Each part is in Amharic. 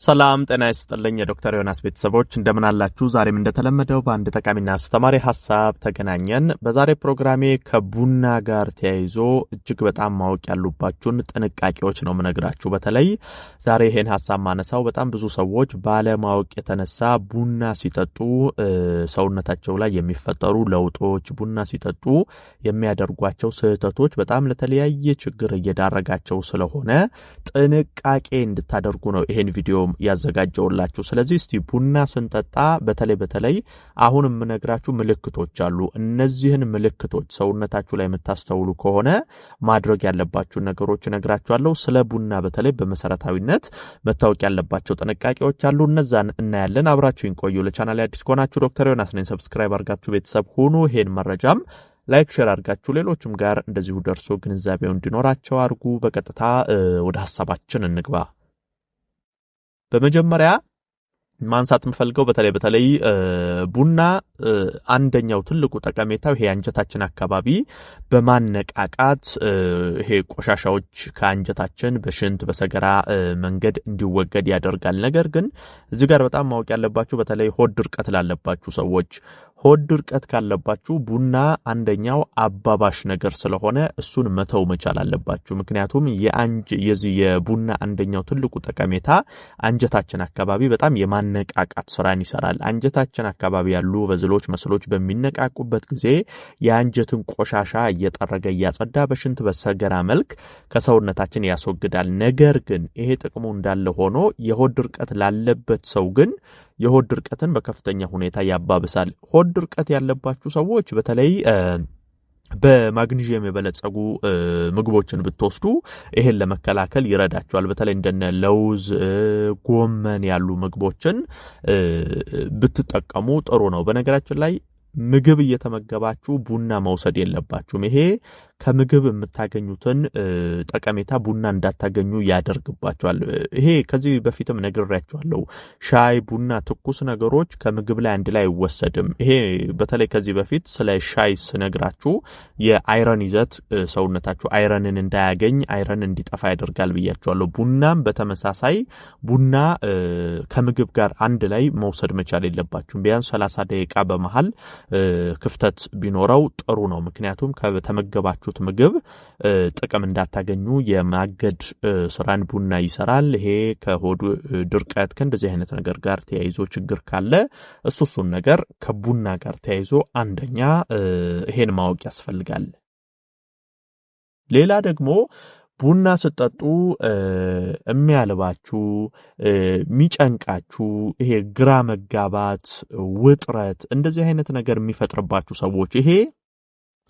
ሰላም ጤና ይስጥልኝ የዶክተር ዮናስ ቤተሰቦች እንደምን አላችሁ? ዛሬም እንደተለመደው በአንድ ጠቃሚና አስተማሪ ሀሳብ ተገናኘን። በዛሬ ፕሮግራሜ ከቡና ጋር ተያይዞ እጅግ በጣም ማወቅ ያሉባችሁን ጥንቃቄዎች ነው የምነግራችሁ። በተለይ ዛሬ ይሄን ሀሳብ ማነሳው በጣም ብዙ ሰዎች ባለማወቅ የተነሳ ቡና ሲጠጡ ሰውነታቸው ላይ የሚፈጠሩ ለውጦች፣ ቡና ሲጠጡ የሚያደርጓቸው ስህተቶች በጣም ለተለያየ ችግር እየዳረጋቸው ስለሆነ ጥንቃቄ እንድታደርጉ ነው ይሄን ቪዲዮ ያዘጋጀውላችሁ። ስለዚህ እስቲ ቡና ስንጠጣ በተለይ አሁን የምነግራችሁ ምልክቶች አሉ። እነዚህን ምልክቶች ሰውነታችሁ ላይ የምታስተውሉ ከሆነ ማድረግ ያለባችሁን ነገሮች እነግራችኋለሁ። ስለ ቡና በተለይ በመሰረታዊነት መታወቅ ያለባቸው ጥንቃቄዎች አሉ። እነዛን እናያለን። አብራችሁኝ ቆዩ። ለቻናል አዲስ ከሆናችሁ ዶክተር ዮናስ ነኝ። Subscribe አድርጋችሁ ቤተሰብ ሁኑ። ይሄን መረጃም like፣ share አድርጋችሁ ሌሎችም ጋር እንደዚሁ ደርሶ ግንዛቤው እንዲኖራቸው አድርጉ። በቀጥታ ወደ ሀሳባችን እንግባ። በመጀመሪያ ማንሳት የምፈልገው በተለይ ቡና አንደኛው ትልቁ ጠቀሜታው ይሄ አንጀታችን አካባቢ በማነቃቃት ይሄ ቆሻሻዎች ከአንጀታችን በሽንት በሰገራ መንገድ እንዲወገድ ያደርጋል። ነገር ግን እዚህ ጋር በጣም ማወቅ ያለባችሁ በተለይ ሆድ ድርቀት ላለባችሁ ሰዎች፣ ሆድ ድርቀት ካለባችሁ ቡና አንደኛው አባባሽ ነገር ስለሆነ እሱን መተው መቻል አለባችሁ። ምክንያቱም የዚህ የቡና አንደኛው ትልቁ ጠቀሜታ አንጀታችን አካባቢ በጣም የማነቃቃት ስራን ይሰራል። አንጀታችን አካባቢ ያሉ vessel ኦች፣ muscle ኦች በሚነቃቁበት ጊዜ የአንጀትን ቆሻሻ እየጠረገ እያጸዳ በሽንት በሰገራ መልክ ከሰውነታችን ያስወግዳል። ነገር ግን ይሄ ጥቅሙ እንዳለ ሆኖ የሆድ ድርቀት ላለበት ሰው ግን የሆድ ድርቀትን በከፍተኛ ሁኔታ ያባብሳል። ሆድ ድርቀት ያለባችሁ ሰዎች በተለይ በማግኒዥየም የበለጸጉ ምግቦችን ብትወስዱ ይሄን ለመከላከል ይረዳቸዋል። በተለይ እንደነ ለውዝ፣ ጎመን ያሉ ምግቦችን ብትጠቀሙ ጥሩ ነው። በነገራችን ላይ ምግብ እየተመገባችሁ ቡና መውሰድ የለባችሁም። ይሄ ከምግብ የምታገኙትን ጠቀሜታ ቡና እንዳታገኙ ያደርግባችኋል። ይሄ ከዚህ በፊትም ነግሬያችኋለሁ። ሻይ፣ ቡና፣ ትኩስ ነገሮች ከምግብ ላይ አንድ ላይ አይወሰድም። ይሄ በተለይ ከዚህ በፊት ስለ ሻይ ስነግራችሁ የ iron ይዘት ሰውነታችሁ iron ን እንዳያገኝ iron እንዲጠፋ ያደርጋል ብያችኋለሁ። ቡናም በተመሳሳይ ቡና ከምግብ ጋር አንድ ላይ መውሰድ መቻል የለባችሁም። ቢያንስ 30 ደቂቃ በመሃል ክፍተት ቢኖረው ጥሩ ነው። ምክንያቱም ከተመገባችሁት ምግብ ጥቅም እንዳታገኙ የማገድ ስራን ቡና ይሰራል። ይሄ ከሆድ ድርቀት ከእንደዚህ አይነት ነገር ጋር ተያይዞ ችግር ካለ እሱን ነገር ከቡና ጋር ተያይዞ አንደኛ ይሄን ማወቅ ያስፈልጋል። ሌላ ደግሞ ቡና ስትጠጡ የሚያልባችሁ፣ የሚጨንቃችሁ፣ ይሄ ግራ መጋባት፣ ውጥረት እንደዚህ አይነት ነገር የሚፈጥርባችሁ ሰዎች ይሄ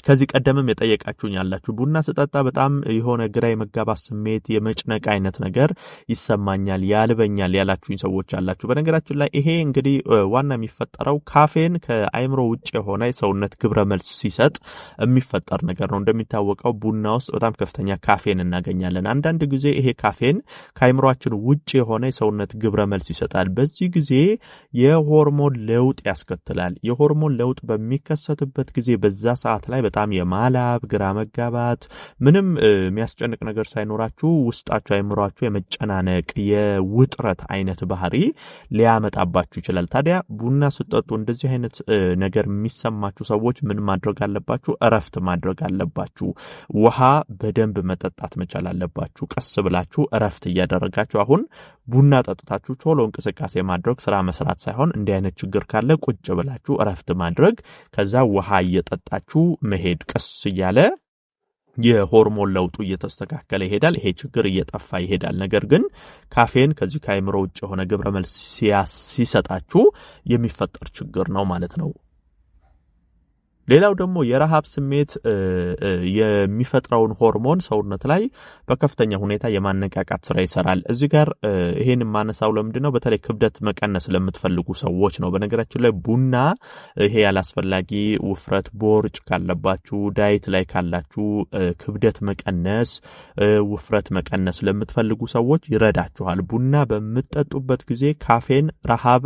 ከዚህ ቀደምም የጠየቃችሁኝ ያላችሁ ቡና ስጠጣ በጣም የሆነ ግራ የመጋባት ስሜት የመጭነቅ አይነት ነገር ይሰማኛል፣ ያልበኛል ያላችሁኝ ሰዎች አላችሁ። በነገራችን ላይ ይሄ እንግዲህ ዋና የሚፈጠረው ካፌን ከአይምሮ ውጭ የሆነ የሰውነት ግብረ መልስ ሲሰጥ የሚፈጠር ነገር ነው። እንደሚታወቀው ቡና ውስጥ በጣም ከፍተኛ ካፌን እናገኛለን። አንዳንድ ጊዜ ይሄ ካፌን ከአይምሮአችን ውጭ የሆነ የሰውነት ግብረ መልስ ይሰጣል። በዚህ ጊዜ የሆርሞን ለውጥ ያስከትላል። የሆርሞን ለውጥ በሚከሰትበት ጊዜ በዛ ሰዓት ላይ በጣም የማላብ፣ ግራ መጋባት፣ ምንም የሚያስጨንቅ ነገር ሳይኖራችሁ ውስጣችሁ አይምሯችሁ የመጨናነቅ የውጥረት አይነት ባህሪ ሊያመጣባችሁ ይችላል። ታዲያ ቡና ስትጠጡ እንደዚህ አይነት ነገር የሚሰማችሁ ሰዎች ምን ማድረግ አለባችሁ? እረፍት ማድረግ አለባችሁ። ውሃ በደንብ መጠጣት መቻል አለባችሁ። ቀስ ብላችሁ እረፍት እያደረጋችሁ አሁን ቡና ጠጥታችሁ ቶሎ እንቅስቃሴ ማድረግ ስራ መስራት ሳይሆን እንዲህ አይነት ችግር ካለ ቁጭ ብላችሁ እረፍት ማድረግ፣ ከዛ ውሃ እየጠጣችሁ መሄድ፣ ቀስ እያለ የሆርሞን ለውጡ እየተስተካከለ ይሄዳል። ይሄ ችግር እየጠፋ ይሄዳል። ነገር ግን ካፌን ከዚህ ከአይምሮ ውጭ የሆነ ግብረ መልስ ሲሰጣችሁ የሚፈጠር ችግር ነው ማለት ነው። ሌላው ደግሞ የረሃብ ስሜት የሚፈጥረውን ሆርሞን ሰውነት ላይ በከፍተኛ ሁኔታ የማነቃቃት ስራ ይሰራል። እዚህ ጋር ይሄን የማነሳው ለምንድን ነው? በተለይ ክብደት መቀነስ ለምትፈልጉ ሰዎች ነው። በነገራችን ላይ ቡና ይሄ ያላስፈላጊ ውፍረት፣ ቦርጭ ካለባችሁ፣ diet ላይ ካላችሁ ክብደት መቀነስ፣ ውፍረት መቀነስ ለምትፈልጉ ሰዎች ይረዳችኋል። ቡና በምትጠጡበት ጊዜ ካፌን ረሃብ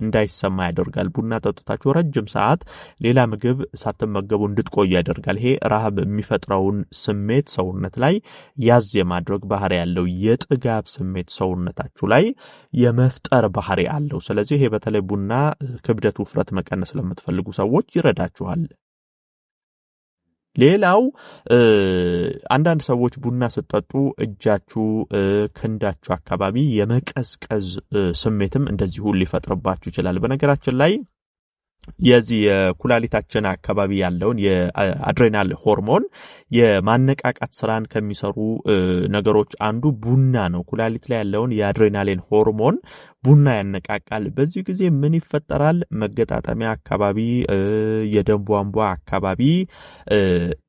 እንዳይሰማ ያደርጋል። ቡና ጠጥታችሁ ረጅም ሰዓት ሌላ ምግብ ሳትመገቡ እንድትቆዩ ያደርጋል። ይሄ ረሃብ የሚፈጥረውን ስሜት ሰውነት ላይ ያዝ የማድረግ ባህሪ ያለው፣ የጥጋብ ስሜት ሰውነታችሁ ላይ የመፍጠር ባህሪ አለው። ስለዚህ ይሄ በተለይ ቡና ክብደት፣ ውፍረት መቀነስ ለምትፈልጉ ሰዎች ይረዳችኋል። ሌላው አንዳንድ ሰዎች ቡና ስትጠጡ እጃችሁ፣ ክንዳችሁ አካባቢ የመቀዝቀዝ ስሜትም እንደዚሁ ሊፈጥርባችሁ ይችላል። በነገራችን ላይ የዚህ የኩላሊታችን አካባቢ ያለውን የ adrenal ሆርሞን የማነቃቃት ስራን ከሚሰሩ ነገሮች አንዱ ቡና ነው። ኩላሊት ላይ ያለውን የአድሬናሊን ሆርሞን ቡና ያነቃቃል። በዚህ ጊዜ ምን ይፈጠራል? መገጣጠሚያ አካባቢ፣ የደም ቧንቧ አካባቢ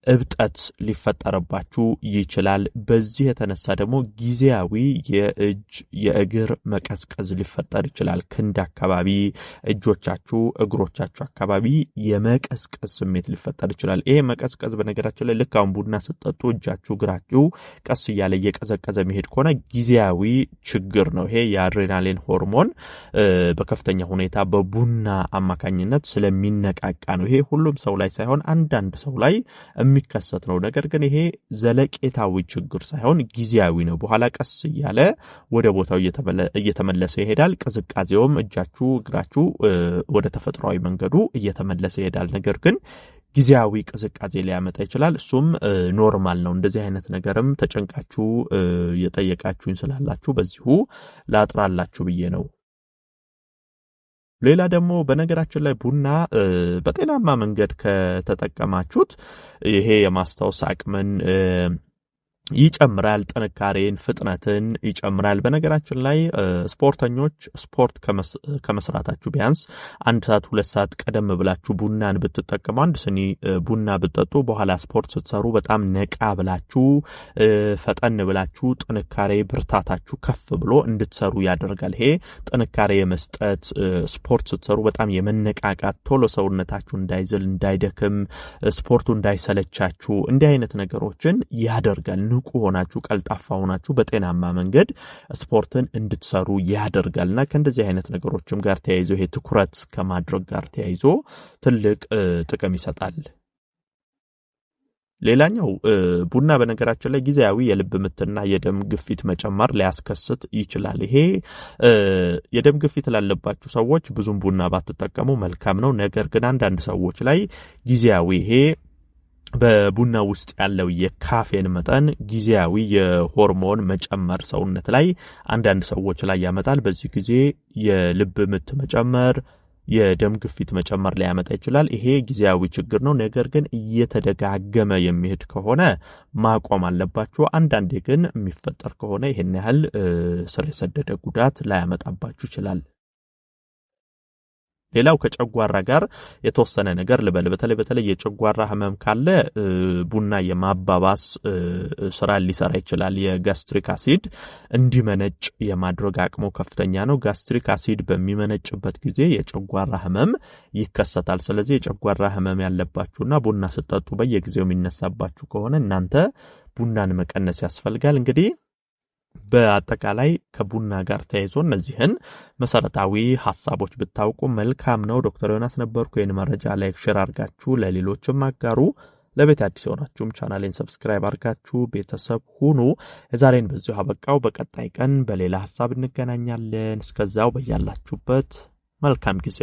እብጠት ሊፈጠርባችሁ ይችላል። በዚህ የተነሳ ደግሞ ጊዜያዊ የእጅ የእግር መቀዝቀዝ ሊፈጠር ይችላል። ክንድ አካባቢ፣ እጆቻችሁ፣ እግሮቻችሁ አካባቢ የመቀዝቀዝ ስሜት ሊፈጠር ይችላል። ይሄ መቀዝቀዝ በነገራችን ላይ ልክ አሁን ቡና ስትጠጡ እጃችሁ፣ እግራችሁ ቀስ እያለ እየቀዘቀዘ መሄድ ከሆነ ጊዜያዊ ችግር ነው። ይሄ የአድሬናሊን ሆርሞን በከፍተኛ ሁኔታ በቡና አማካኝነት ስለሚነቃቃ ነው። ይሄ ሁሉም ሰው ላይ ሳይሆን አንዳንድ ሰው ላይ የሚከሰት ነው። ነገር ግን ይሄ ዘለቄታዊ ችግር ሳይሆን ጊዜያዊ ነው። በኋላ ቀስ እያለ ወደ ቦታው እየተመለሰ ይሄዳል። ቅዝቃዜውም እጃችሁ፣ እግራችሁ ወደ ተፈጥሯዊ መንገዱ እየተመለሰ ይሄዳል። ነገር ግን ጊዜያዊ ቅዝቃዜ ሊያመጣ ይችላል። እሱም normal ነው። እንደዚህ አይነት ነገርም ተጨንቃችሁ የጠየቃችሁኝ ስላላችሁ በዚሁ ላጥራላችሁ ብዬ ነው። ሌላ ደግሞ በነገራችን ላይ ቡና በጤናማ መንገድ ከተጠቀማችሁት ይሄ የማስታወስ አቅምን ይጨምራል፣ ጥንካሬን፣ ፍጥነትን ይጨምራል። በነገራችን ላይ ስፖርተኞች ስፖርት ከመስራታችሁ ቢያንስ 1 ሰዓት 2 ሰዓት ቀደም ብላችሁ ቡናን ብትጠቀሙ፣ አንድ ስኒ ቡና ብትጠጡ በኋላ ስፖርት ስትሰሩ በጣም ነቃ ብላችሁ፣ ፈጠን ብላችሁ፣ ጥንካሬ ብርታታችሁ ከፍ ብሎ እንድትሰሩ ያደርጋል። ይሄ ጥንካሬ የመስጠት፣ ስፖርት ስትሰሩ በጣም የመነቃቃት፣ ቶሎ ሰውነታችሁ እንዳይዝል፣ እንዳይደክም፣ ስፖርቱ እንዳይሰለቻችሁ እንዲህ አይነት ነገሮችን ያደርጋል። ንቁ ሆናችሁ፣ ቀልጣፋ ሆናችሁ በጤናማ መንገድ ስፖርትን እንድትሰሩ ያደርጋልና ከእንደዚህ አይነት ነገሮችም ጋር ተያይዞ ይሄ ትኩረት ከማድረግ ጋር ተያይዞ ትልቅ ጥቅም ይሰጣል። ሌላኛው ቡና በነገራችን ላይ ጊዜያዊ የልብ ምትና የደም ግፊት መጨመር ሊያስከስት ይችላል። ይሄ የደም ግፊት ላለባችሁ ሰዎች ብዙም ቡና ባትጠቀሙ መልካም ነው። ነገር ግን አንዳንድ ሰዎች ላይ ጊዜያዊ ይሄ በቡና ውስጥ ያለው የካፌን መጠን ጊዜያዊ የሆርሞን መጨመር ሰውነት ላይ አንዳንድ ሰዎች ላይ ያመጣል። በዚህ ጊዜ የልብ ምት መጨመር፣ የደም ግፊት መጨመር ሊያመጣ ይችላል። ይሄ ጊዜያዊ ችግር ነው። ነገር ግን እየተደጋገመ የሚሄድ ከሆነ ማቆም አለባችሁ። አንዳንዴ ግን የሚፈጠር ከሆነ ይሄን ያህል ስር የሰደደ ጉዳት ላያመጣባችሁ ይችላል። ሌላው ከጨጓራ ጋር የተወሰነ ነገር ልበል። በተለይ የጨጓራ ህመም ካለ ቡና የማባባስ ስራ ሊሰራ ይችላል። የ gastric acid እንዲመነጭ የማድረግ አቅሙ ከፍተኛ ነው። Gastric acid በሚመነጭበት ጊዜ የጨጓራ ህመም ይከሰታል። ስለዚህ የጨጓራ ህመም ያለባችሁና ቡና ስትጠጡ በየጊዜው የሚነሳባችሁ ከሆነ እናንተ ቡናን መቀነስ ያስፈልጋል። እንግዲህ በአጠቃላይ ከቡና ጋር ተያይዞ እነዚህን መሰረታዊ ሀሳቦች ብታውቁ መልካም ነው። ዶክተር ዮናስ ነበርኩ። ይህን መረጃ like፣ share አድርጋችሁ ለሌሎችም አጋሩ። ለቤት አዲስ የሆናችሁም ቻናሌን subscribe አድርጋችሁ ቤተሰብ ሁኑ። የዛሬን በዚሁ አበቃው። በቀጣይ ቀን በሌላ ሀሳብ እንገናኛለን። እስከዛው በያላችሁበት መልካም ጊዜ።